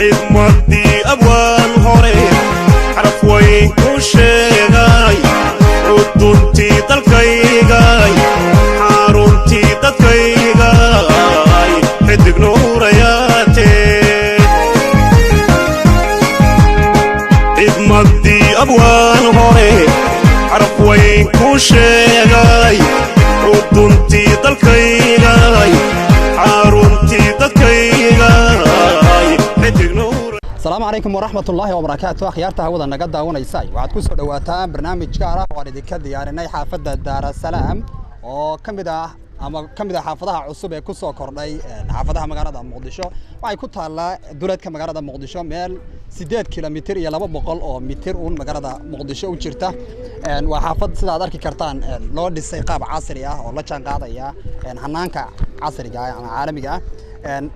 Xidmadii abwaan hore xaraf weyn ku sheegay, cuduntii dalkaygay, xaruntii dadkaygay, xidig nuurayaatee. Xidmadii abwaan hore xaraf weyn ku sheegay, cuduntii dalkaygay, xaruntii dadkaygay, xidig nuur. Asalaamu calaykum waraxmatullaahi wabarakaatu. Akhyaarta hawada naga daawanaysa, waxaad ku soo dhawaataan barnaamij gaar ah oo aan idinka diyaarinay xaafadda Daarasalaam oo ka mid ah ama ka mid ah xaafadaha cusub ee ku soo kordhay xaafadaha magaalada Muqdisho. Waxay ku taallaa duleedka magaalada Muqdisho, meel 8 kilomitir iyo 200 oo mitir uun magaalada Muqdisho u jirta. Waa xaafad, sida aad arki kartaan, loo dhisay qaab casri ah oo la jaan qaadaya hanaanka casriga ah ama caalamiga ah.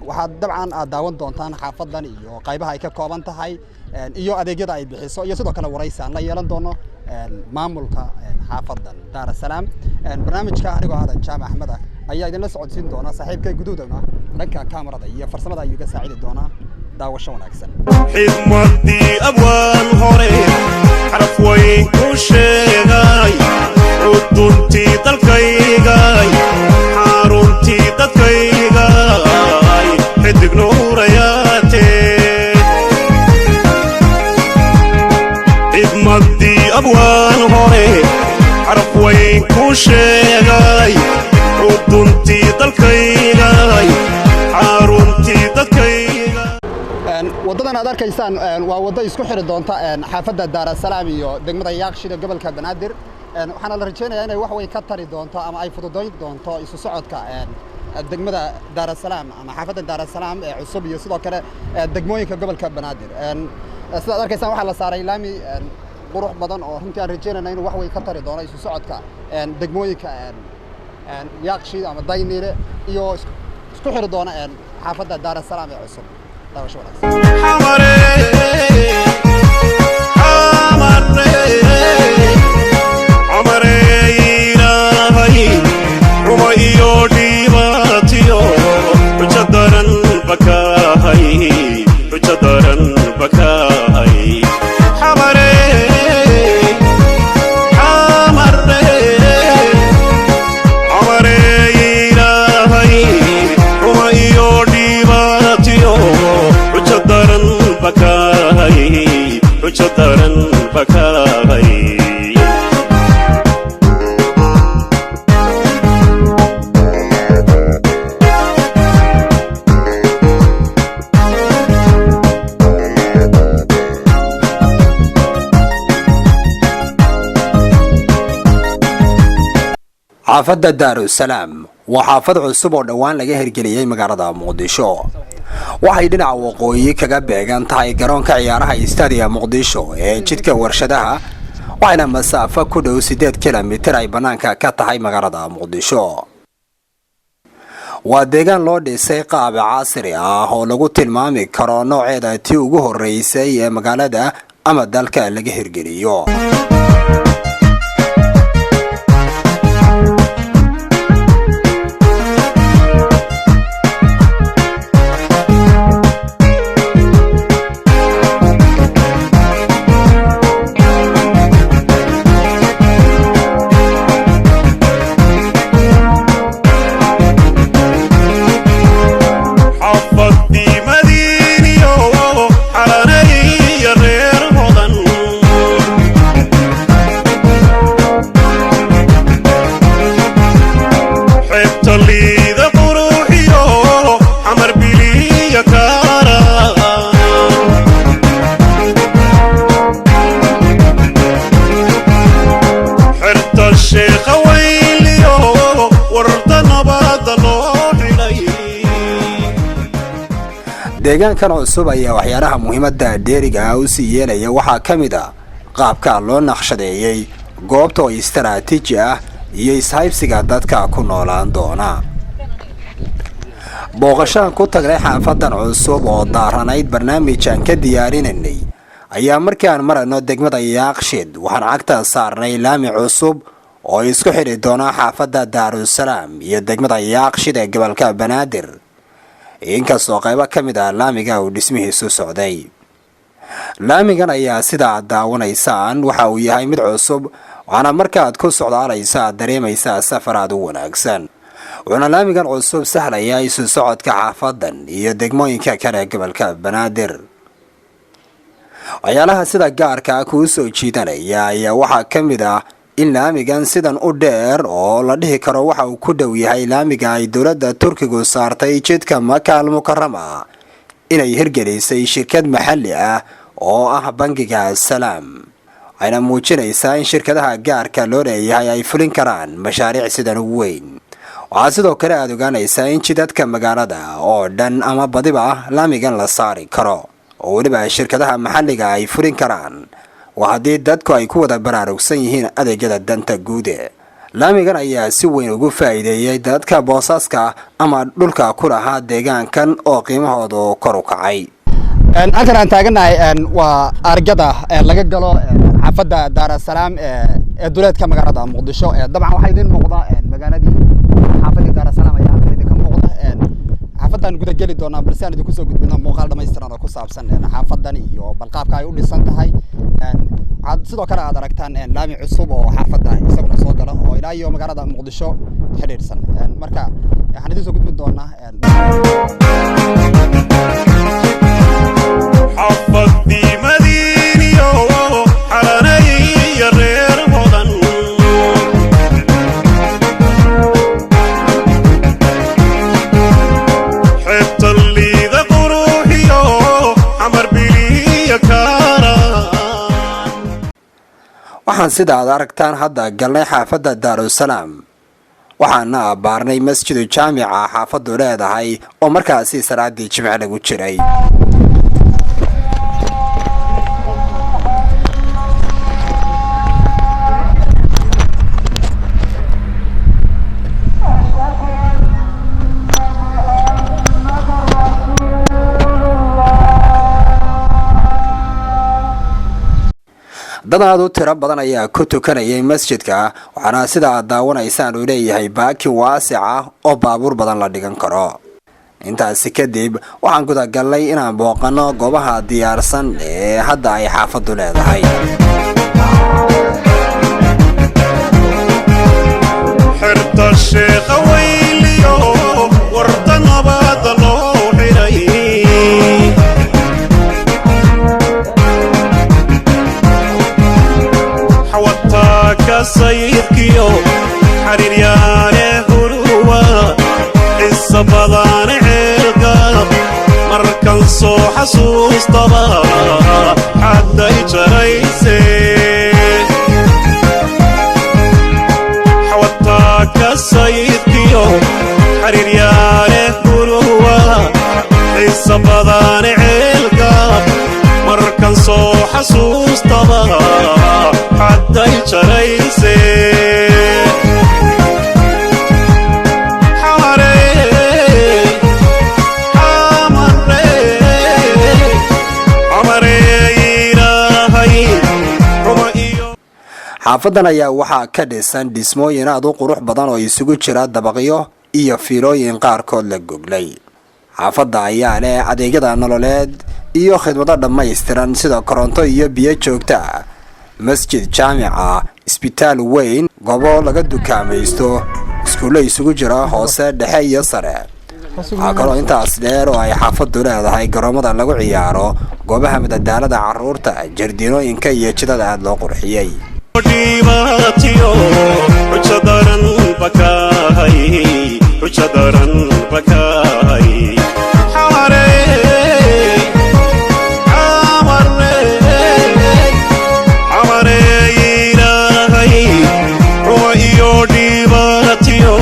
Waxaad dabcan aad daawan doontaan xaafadan iyo qaybaha ay ka kooban tahay iyo adeegyada ay bixiso, iyo sidoo kale waraysi aan la yeelan doono maamulka xaafadan Daarasalaam. Barnaamijka anigoo Aadan Jaamac Axmed ah ayaa idinla socodsiin doona. Saaxiibkay Guduudana dhanka kaamarada iyo farsamada ayuu iga saacidi doonaa. Daawasho wanaagsan. Xidmadii abwaan hore xaraf weyn ku sheegay, cuduntii dalkaygay, xaruntii dadkaygay, xidig nuurayaatee. Xidmadii abwaan hore xaraf weyn ku sheegay, cuduntii dalkaygay, xaruntii dadkayga. Waddadan aad arkaysaan waa waddo isku xiri doonta xaafadda Daarasalaam iyo degmada Yaaqshida, gobolka Banaadir. Waxaana la rajeynayaa inay wax weyn ka tari doonto ama ay fududayn doonto isu socodka degmada Daarasalaam ama xaafadda Daarasalaam ee cusub iyo sidoo kale degmooyinka gobolka Banaadir. Sidaad arkaysaan, waxaa la saaray laami qurux badan oo runtii aan rajeynayna inuu wax weyn ka tari doono isu socodka degmooyinka Yaaqshiid ama Dayniile iyo isku xiri doona xaafadda Daarasalaam ee cusub. Daawasho wanaagsan. Xamare, xamare, xamare, ilaahay xumo iyo dhibaatiyo xujo daran bakaahay, xujo daran bakaahay. Xamare, xamare, xamare, ilaahay xumo iyo dhibaatiyo xujo daran bakaahay, xujo daran bakaahay. Xaafadda Daarusalaam waa xaafad cusub oo dhowaan laga hirgeliyey magaalada Muqdisho. Waxay dhinaca waqooyi kaga beegan tahay garoonka ciyaaraha Stadium Muqdisho ee jidka Warshadaha, waxayna masaafo ku dhow 8 kilomitir ay bannaanka ka tahay magaalada Muqdisho. Waa deegaan loo dhisay qaab casri ah oo lagu tilmaami karo nooceeda tii ugu horreysay ee magaalada ama dalka laga hirgeliyo. Xaafadii Madiiniyo Xaranaya reer Hodan. Xeebta Liida quruxiyo Xamar biliya kaara. Xerta Sheekha Weyliyo warta nabada loo xidhay. Deegaankan cusub ayaa waxyaalaha muhiimadda dheeriga ah u sii yeelaya waxaa ka mid ah qaabka loo naqshadeeyey goobta oo istaraatiiji ah iyo ishaybsiga dadka ku noolaan doona. Booqashaan ku tagnay xaafadan cusub oo daaranayd barnaamij aan ka diyaarinaynay ayaa markii aan marayno degmada Yaaqshid, waxaan cagta saarnay laami cusub oo isku xidhi doona xaafadda Daarusalaam iyo degmada Yaaqshid ee gobolka Banaadir. Inkastoo qaybo ka mid ah laamiga uu dhismihiisu socday, laamigan ayaa sida aad daawanaysaan waxa uu yahay mid cusub, waxaana markaaad ku socdaalaysa aad dareemaysaa safar aad u wanaagsan. Wuxuuna laamigan cusub sahlayaa isu socodka xaafadan iyo degmooyinka kale ee gobolka Banaadir. Waxyaalaha sida gaarka kuu soo jiidanaya ayaa waxaa ka mid ah in laamigan sidan u dheer oo la dhihi karo waxa uu ku dhow yahay laamiga ay dowladda Turkigu saartay jidka Maka Al Mukarama inay hirgelisay shirkad maxalli ah oo ah bangiga Salaam, waxayna muujinaysaa in shirkadaha gaarka loo leeyahay ay fulin karaan mashaariic sidan u weyn. Waxaa sidoo kale aada ogaanaysaa in jidadka magaalada oo dhan ama badiba ah laamigan la saari karo, oo weliba shirkadaha maxalliga ay fulin karaan, waa haddii dadku ay ku wada baraarugsan yihiin adeegyada danta guude. Laamigan ayaa si weyn ugu faa'iideeyey dadka boosaska ama dhulka ku lahaa deegaankan oo qiimahoodu kor u kacay. Halkan aan taaganahay waa argada laga galo xaafadda Daarasalaam ee duleedka magaalada Muqdisho. Dabcan waxaa idin muuqda magaaladii, xaafaddii Daarasalaam ayaa halkan idinka muuqda. Xaafaddaan guda geli doonaa, balse aan idinku soo gudbino muuqaal dhamaystiran oo ku saabsan xaafadan iyo balqaabka ay u dhisan tahay. Waxaad sidoo kale aad aragtaan laami cusub oo xaafadda isaguna soo gala oo ilaa iyo magaalada Muqdisho xidhiidhsan. Marka waxaan idin soo gudbin doonaa. Xafadii Madiiniyo Xalanaya reer Hodan, xeebta Liida quruxiyo Xamar biliya kaara. Waxaan sida aad aragtaan hadda galnay xaafadda Daarusalaam, waxaana abbaarnay masjidu jaamica xaafaddu leedahay oo markaasi salaadii jimce lagu jiray. Dad aad u tiro badan ayaa ku tukanayay masjidka, waxaana sida aad daawanaysaan uu leeyahay baakin waasic ah oo baabuur badan la dhigan karo. Intaasi kadib waxaan gudagalnay inaan booqanno goobaha diyaarsan ee hadda ay xaafaddu leedahay. Xerta Sheekha Weyliyo warta nabada loo xidhay, xawataaka sayidkiyo xariiryaane huruwa xisa badane ceelka markan soo xasuustaba xadday jarayse. Xawataaka sayidkiyo xariiryaane huruwa xisa badane ceelka markan soo xasuustaba xadday jarayse. Xaafadan ayaa waxaa ka dhisan dhismooyin aad u qurux badan oo isugu jira dabaqyo iyo fiilooyin qaarkood la goglay. Xaafadda ayaa leh adeegyada nololeed iyo khidmado dhammaystiran sida koronto iyo biyo joogto ah, masjid jaamica, isbitaal weyn, goobo laga dukaamaysto, iskuullo isugu jira hoose, dhexe iyo sare. Waxaa kaloo intaas dheer oo ay xaafaddu leedahay garoomada lagu ciyaaro, goobaha madadaalada carruurta, jardiinooyinka iyo jidada aada loo qurxiyey. Dhibaatiyo xujo daran bakahay, xujo daran bakahay, xamare xamare xamare ilaahay ruma iyo dhibaatiyo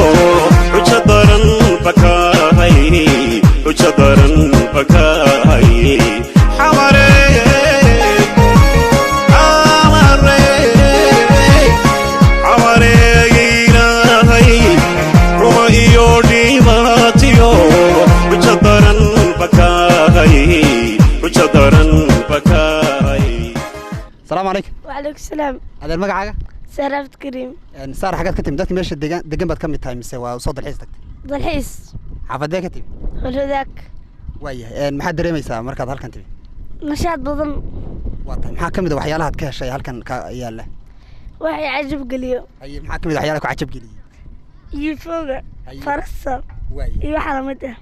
xujo daran bakahay, xujo daran bakahay, xamare xamare xamare ilaahay ruma iyo dhibaatiyo xujo daran bakahay, xujo daran bakahay. Asalaamu calaykum. وعليكم السلام. Adeer, magacaaga? Saara Cabdikariim. Saara, xaggaad ka timi? Dadka meesha degan degan baad ka mid tahay mise waa soo dalxiis tagtay? Dalxiis. Xaafadee ka timi? Holwadaag. Waayahay, maxaad dareemaysaa markaad halkan timi? Nashaad badan. Waa tahay, maxaa ka mid a waxyaalahaad ka heshay halkan ka yaalla? Waxay cajab geliyo. Haye, maxaa ka mid a waxyaalaha ku cajab geliyey? Yiifooga. Haye. Farasta. Waayahay. Iyo waxa lamid ah.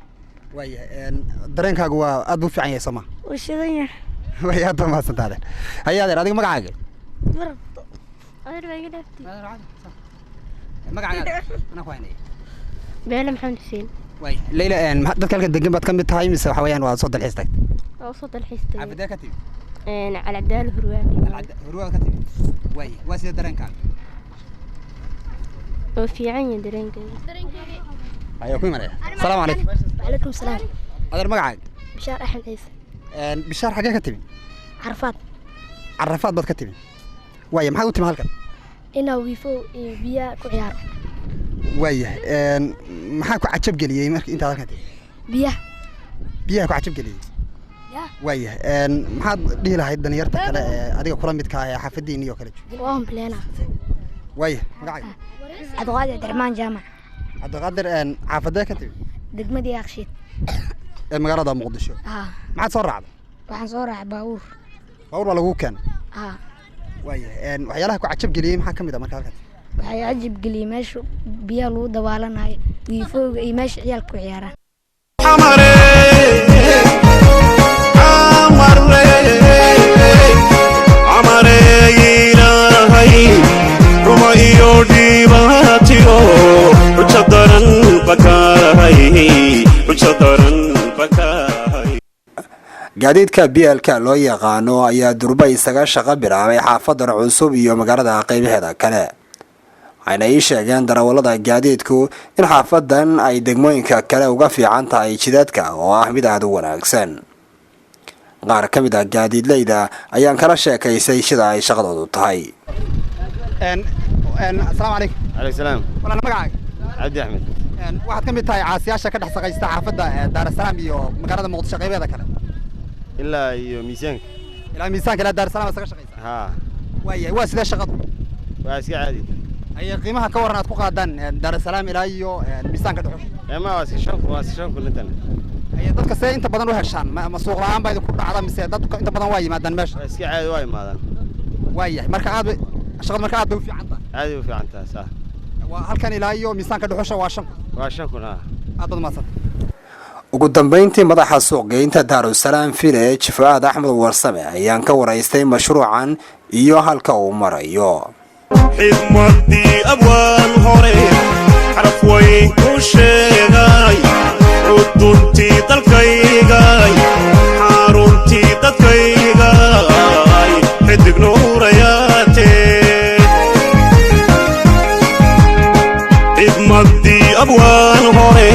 Waayahay, dareenkaagu waa aad buu u fiican yahay, soo ma? Wuu shidan yahay. Way, aad baa mahadsantaha adeer. Haye adeer, adiga magacaaga? Marabto. Magacaaga anaa ku haynaya. Beele Maxamed Xuseen. Waay Leyla, dadka halkan degan baad ka mid tahay mise waxa weeyaan waa soo dalxiis tagtay? Oo soo dalxiistay. Xaafadee ka timi? Calcadaal, Hurwaa. Hurwaa ka timi. Waay, waa sidee dareenkaaga? Oo fiican yahay dareenkayga. Ayaa ku imanaya. Asalaamu calaykum. Calaykum salaam. Adeer, magacaaga? Bishaar Axmed Ciise. Bishaar, xagee ka timi? Carafaad. Carafaad baad ka timi. Waaya, maxaad u timi halkan? Inaa wiifo iyo biyaha ku ciyaaro. Waayahay, maxaa ku cajab geliyey marka intaad halkan timi? Biyaha. Biyaha ku cajab geliyey. Waayahay, maxaad dhihi lahayd dhalinyarta kale ee adiga kula midka ah ee xaafadiin iyo kale jooga? Waa humbleena. Waaya, magacaaga? Cabdiqaadir Cabdiraxmaan Jaamac. Cabdiqaadir, xaafadee ka timi? Degmadii Yaaqshiid. Ee magaalada Muqdisho? Haa. Maxaad soo raacday? Waxaan soo raacay baabuur. Baabuur baa lagu keenay? Haa. Waayahay, waxyaalaha ku cajab geliyey maxaa ka mid ah marka halkan timi? Waxay cajab geliyey meesha biyaha lagu dabaalanayo, wiifooga iyo meesha ciyaalka ku ciyaaraan. Amare, amare, amare, ilaahay ruma iyo dhibaatiyo xujo daran bakahay, xujo daran bakahay. Gaadiidka BLka loo yaqaano ayaa durba isaga shaqo bilaabay xaafadan cusub iyo magaalada qeybaheeda kale, waxayna ii sheegeen darawallada gaadiidku in xaafadan ay degmooyinka kale uga fiican tahay jidadka oo ah mid aada u wanaagsan. Qaar ka mid ah gaadiidleyda ayaan kala sheekaysay sida ay shaqadoodu tahay. Asalaamu calaykum. Calaykum salaam. Walaal, magacaaga? Cabdi Axmed. Waxaad ka mid tahay caasiyaasha ka dhex shaqaysta xaafadda Daarasalaam iyo magaalada Muqdisho qaybeeda kale? Ilaa iyo Miisaanka. Ilaa Miisaanka, ilaa Daarasalaam isaga shaqaysa? Haa. Waayahay, waa sidee shaqadu? Waa iska caadi. Haye, qiimaha ka waran aad ku qaadaan Daarasalaam ilaa iyo Miisaanka Dhuxusha? Qiimaha waa iska 5,000, waa iska 5,000 intan. Haye, dadka see inta badan u heshaan? Ma suuq la'aan baa idinku dhacda mise dadka inta badan waa yimaadaan meesha? Waa iska caadi, waa imaadaan. Waayahay, marka aad bay shaqadu, marka aad bay u fiican tahay? Caadi u fiican tahay, saa. Waa halkan ilaa iyo Miisaanka Dhuxusha waa 5,000? Waa 5,000, haa. Aad baad umahadsantay. Ugu dambeyntii, madaxa suuqgeynta Daarusalaam Village, Fu'aad Axmed Warsame, ayaan ka waraystay mashruucan iyo halka uu marayo. Xidmadii abwaan hore xaraf weyn ku sheegay, cuduntii dalkaygay, xaruntii dadkaygay, xidig nuurayaatee. Xidmadii abwaan hore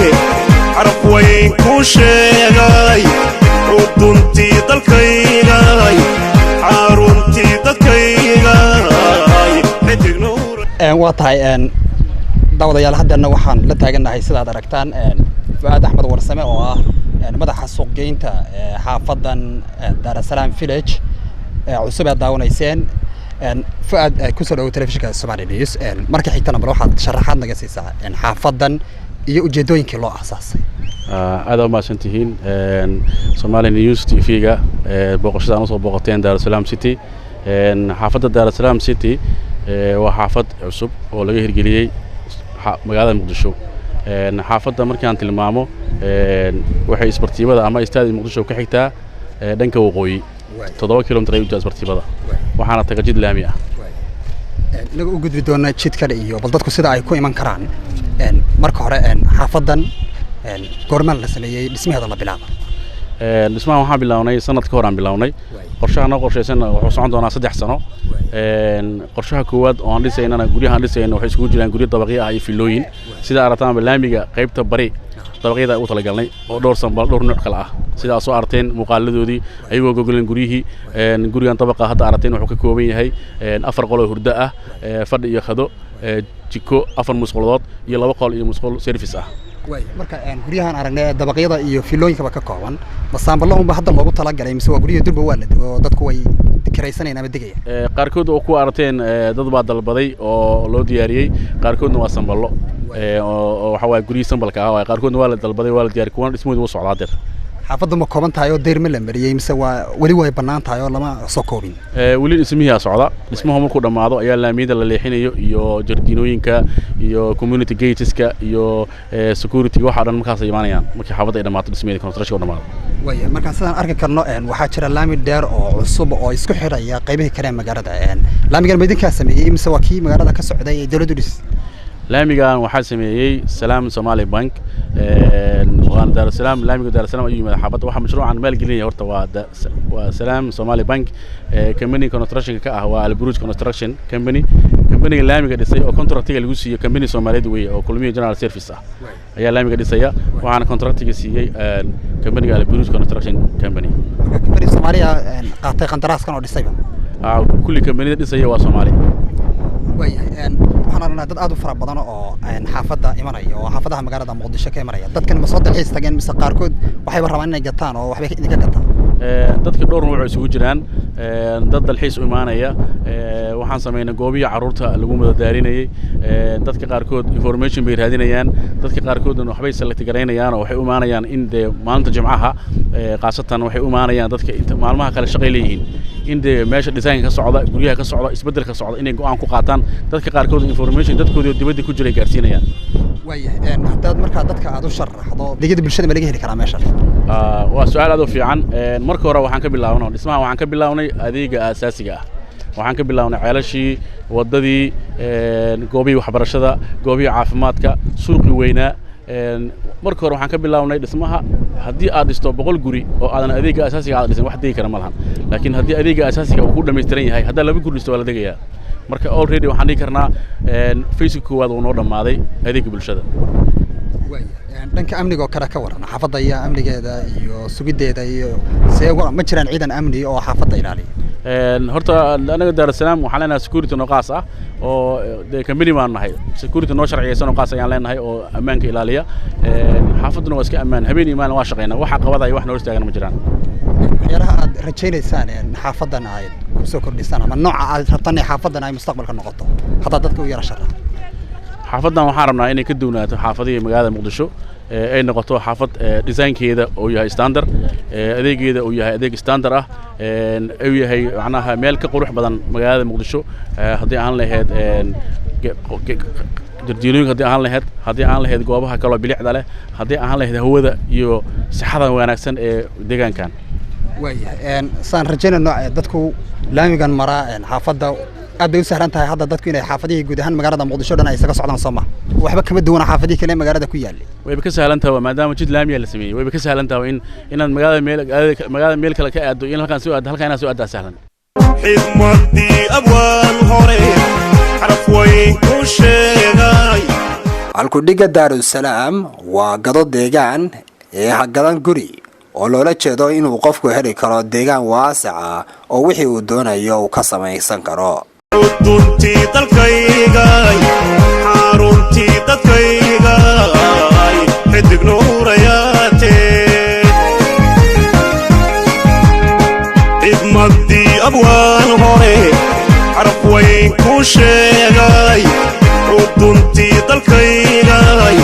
xaraf weyn ku sheegay, cuduntii dalkaygay, xaruntii dadkaygay, xidig nuur. Waa tahay daawadayaal, haddeerna waxaan la taagannahay, sidaad aragtaan, Fu'aad Axmed Warsame oo ah madaxa suuqgeynta xaafadan Daarasalaam Village cusub aad daawanayseen. Fu'aad, kusoo dhawow telefishinka Somali News. Marka xigtana bal waxaad sharaxaad naga siisaa xaafadan iyo ujeedooyinkii loo aasaasay. Aad u mahadsan tihiin Somali News TV-ga booqashada aan usoo booqateen Daarusalaam City. Xaafadda Daarusalaam City waa xaafad cusub oo laga hirgeliyey magaalada Muqdisho. Xaafadda markaan tilmaamo, waxay isbartiibada ama istaadi Muqdisho ka xigtaa dhanka waqooyi, 7 kilomitir ay u jirtaa isbartiibada, waxaana taga jid laami ah. Inaga u gudbi doona jidkan iyo bal dadku sida ay ku iman karaan. Marka hore, xaafadan goormaan la sameeyey, dhismaheeda la bilaaba? Dhismahan waxaan bilownay sanad ka hor aan bilownay. Qorshaha noo qorshaysanna wuxuu socon doonaa 3 sano. Qorshaha koowaad oo aan dhisaynana, guryaha aan dhisayna waxay isugu jiraan guryo dabaqyo ah iyo filooyin. Sida aragtaanba, laamiga qaybta bari dabaqyada ugu talagalnay oo dhowr sambal, dhowr nooc kale ah, sida aad soo aragteen muuqaaladoodii ayagoo gogolan guryihii. Gurigan dabaqa hadda aragteen wuxuu ka kooban yahay afar qol oo hurdo ah, fadhi iyo khado, jiko, afar musqulood iyo laba qol iyo musqul service ah. Marka guryahan aragnay ee dabaqyada iyo filooyinkaba ka kooban, ma saambalo unba hadda loogu talagalay mise waa guryihii durba waa la oo dadku way kiraysanayaan ama degayaan? Qaarkood oo ku aragteen, dad baa dalbaday oo loo diyaariyey. Qaarkoodna waa samballo, oo waxa waaye guryihii sambalka ah waaye. Qaarkoodna waa la dalbaday, waa la diyaariyey, kuwana dhismahoodu wuu socdaa hadeer. Xaafaddu ma kooban tahay oo dayr ma la mariyey, mise waa weli way bannaan tahay oo lama soo koobin? Weli dhismihii socda. Dhismuhu markuu dhammaado ayaa laamiyada la leexinayo iyo jardiinooyinka iyo community gateska iyo security, waxa dhan markaas ay imaanayaan markii xaafadda ay dhammaato, dhismaheeda construction u dhammaado. Waaya, markaan sidaan arki karno, waxaa jira laami dheer oo cusub oo isku xidhaya qaybihii kale ee magaalada. Laamigan ma idinkaa sameeyey, mise waa kii magaalada ka socday ee dawladdu dhis? Laamigan waxaa sameeyey Salaam Somali Bank, waana Daarusalaam. Laamiga Daarusalaam ayuu yimid xaafadda. Waxaa mashruucan maalgelinaya horta waa Salaam Somali Bank. Company construction ka ah waa Alburuj Construction Company. Companyga laamiga dhisay oo contractiga lagu siiyey company Soomaaliyeed weeye oo Kulmiye General Service ah ayaa laamiga dhisaya, waxaana contractiga siiyey companyga Alburuj Construction Company. Marka company Soomaaliya qaatay qandaraaskan oo dhisayba? Kulli companida dhisaya waa Soomaali. Waayahay, waxaan aragnaa dad aad u fara badan oo xaafadda imanaya oo xaafadaha magaalada Muqdisho ka imanaya. Dadkan ma soo dalxiis tageen, mise qaarkood waxayba rabaan inay gataan oo waxbay idinka gataan? Dadka dhowr nooc isugu jiraan. Dad dalxiis u imaanaya, waxaan samaynay goobihii carruurta lagu madadaalinayay. Dadka qaarkood information bay raadinayaan, dadka qaarkoodna waxbay select garaynayaan oo waxay u imaanayaan in dee maalinta Jimcaha, khaasatan waxay u imaanayaan dadka inta maalmaha kale shaqay leeyihiin, in dee meesha design ka socda, guryaha ka socda, isbeddel ka socda inay go'aan ku qaataan. Dadka qaarkood information dadkoodii oo dibadda ku jiray gaarsiinayaan. Waayahay, haddaad markaa dadka aad u sharaxdo, adeegyada bulshada ma laga heli karaa meeshan? Waa su'aal aad u fiican. Marka hore waxaan ka bilaabnay dhismaha, waxaan ka bilaabnay adeega aasaasiga ah. Waxaan ka bilaabnay ceelashii, waddadii, goobihii waxbarashada, goobihii caafimaadka, suuqii weynaa. Marka hore waxaan ka bilaabnay dhismaha. Haddii aad dhisto 100 guri oo aadan adeega asaasiga aad dhisin, wax degi kara ma lahan. Laakiin haddii adeega asaasiga uu ku dhammaystiran yahay, haddaa laba guri dhisto, waa la degayaa. Marka already waxaan dhihi karnaa phaseka koowaad uu noo dhammaaday, adeega bulshada. Dhanka amniga oo kale ka waran, xaafadda iyo amnigeeda iyo sugiddeeda iyo see ma jiraan ciidan amni oo xaafadda ilaaliya? Horta anaga Daarusalaam waxaan leenahay security noo qaas ah oo dee company baan nahay, security noo sharciyeysan oo qaas ayaan leenahay oo ammaanka ilaaliya. Xaafadduna waa iska ammaan, habeen iyo maalin waa shaqeynaa. Waxa qabadaya, wax noo istaagana ma jiraan. Waxyaalaha aad rajaynaysaan xaafaddan aad kusoo kordhisaan ama nooca aad rabtaan inay xaafaddan ay mustaqbalka noqoto, haddaad dadka u yara sharax. Xaafaddan waxaan rabnaa inay ka duwanaato xaafadihii magaalada Muqdisho, ay noqoto xaafad designkeeda uu yahay standard, adeegeeda uu yahay adeeg standard ah, uu yahay macnaha meel ka qurux badan magaalada Muqdisho, haddii aan lahayd jardiinooyinka, haddii aan lahayd goobaha kaloo bilicda leh, haddii aan lahayd hawada iyo sixada wanaagsan ee deegaankan. Waayahay, saan rajaynayno, dadku laamigan maraa xaafadda aad bay u sahlan tahay hadda dadku inay xaafadihii guud ahaan magaalada Muqdisho dhan ay isaga socdaan, soo ma waxba kama duwana xaafadihii kale ee magaalada ku yaallay? Wayba ka sahlan tahay, maadaama jid laamiya la sameeyey. Wayba ka sahlan tahay in inaad magaalada meel kale ka aaddo, in halkaan soo aaddo, halkaan inaad soo aaddaa sahlan. Xigmadii abwaan hore xaraf weyn ku sheegay. Halkudhigga Daarusalaam waa gado deegaan ee hagadan guri, oo loola jeedo inuu qofku heli karo deegaan waasaca oo wixii uu doonayo uu ka samaysan karo. Cuduntii dalkaygay, xaruntii dadkaygay, xidig nuurayaatee. Xigmadii abwaan hore xaraf weyn ku sheegay, cuduntii dalkaygay.